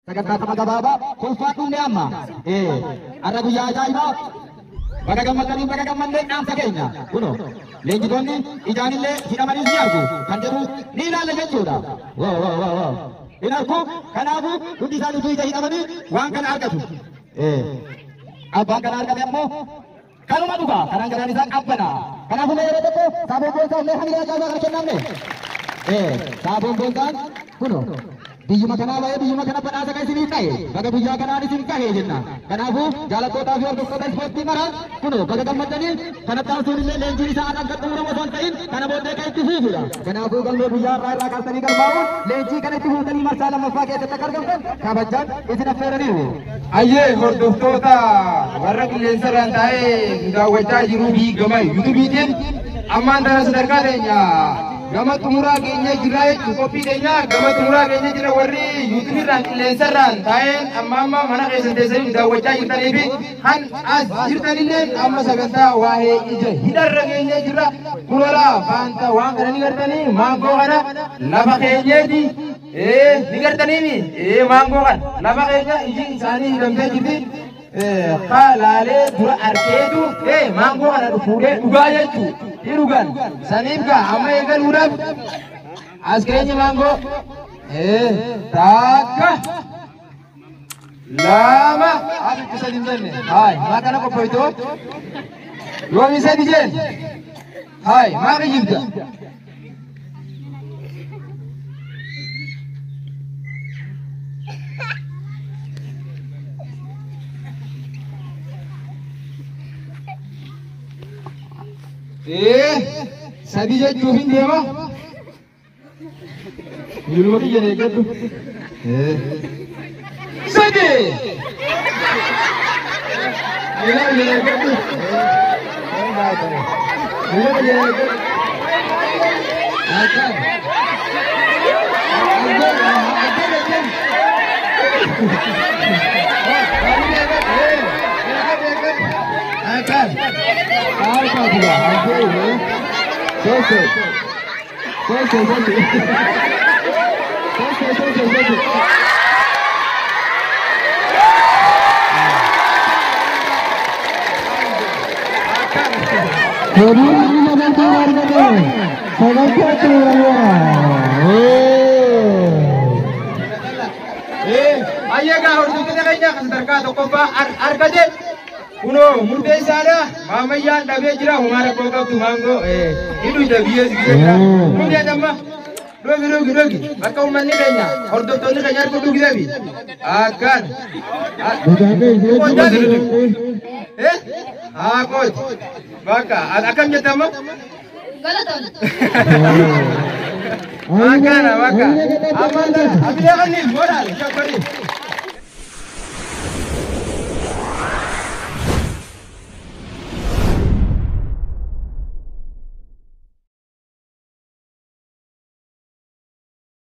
Sagantaa tapha gabaabaa kolfaa dhumne amma. Har'a guyyaa ajaa'ibaa baga gammadanii baga gammannee dhaamsa keenya. Kunoo leenjitoonni ijaanillee hidhamanii ni argu kan jedhu ni ilaalla jechuudha. Woo woo woo woo. Hin argu, kanaafuu hundi isaaniitu ija hidhamanii waan kana argatu. Abbaan kana argate ammoo kanuma dhugaa kanaan garaan isaa qabbana. Kanaafuu yeroo tokko saaboon boonsaan mee hamilee ajaa'ibaa kana kennamne. Saaboon boonsaan kunoo biyyuma kanaa ba'ee biyyuma kana badhaasa kan isinii ta'e baga guyyaa kanaan isin gahe jenna. Kanaafuu jaalattootaa fi hordoftoota ispoortii mara kunoo baga gammaddanii kanatti aansuun illee leenjiin isaa har'aan kan xumuramu osoo hin ta'in kana booddee kan itti fuufudha. Kanaafuu galmee guyyaa har'aa irraa kaasanii galmaa'uun leenjii kana itti fuutanii marsaa lammaffaa keessatti akka argamtan kabajaan isin affeeraniiru. Ayyee hordoftoota warra qilleensarraan taa'ee nu daawwachaa jiru fi gama yuutuubiitiin ammaan tana sadarkaa teenya gama xumuraa keenya jira jechuun qophii teenya gama xumuraa keenya jira warri yuutuubiirraan qilleensarraan taa'een amma amma mana keessan teessanii nu daawwachaa jirtanii fi kan as jirtanillee amma sagantaa waa'ee ija hidharra keenya jira. Kunola faanta waan kana ni gartanii maangoo kana lafa keenyeeti. Ni gartaniimi maangoo kana lafa keenya iji isaanii hidhamtee jirti. Laalee dura arkeetu maangoo kana fuudhee dhugaa jechuu ni dhugan. Saniif gaa amma eegaluudhaaf as keenya maangoo takka lama ati sadi hin jenne haay maa kana qophoytoo yoomi sadi jeen haay maa kijibda. Sadi jechuuf hin deema. Ilma kiyya eeggadhu. Sadi! Ilma kiyya eeggadhu. Ilma kiyya eeggadhu. Akkan. Akkan akkan akkan. Akkan. Ayyagaa hordoftoota keenya kan sadarkaa tokkoffaa argate kunoo murteessaadha. Maamayyaan dhabee jira homaa rakkoo qabdu maangoo hidhu ija biyyee gisee jira. Dhugi amma dhugi dhugi dhugi bakka uummanni keenya hordoftoonni keenya argu dhugi dhabi. Akkaan. Haa kooti bakka akkam jette amma? Akkana bakka. Amma abilee kanniin moodhaal shakkori.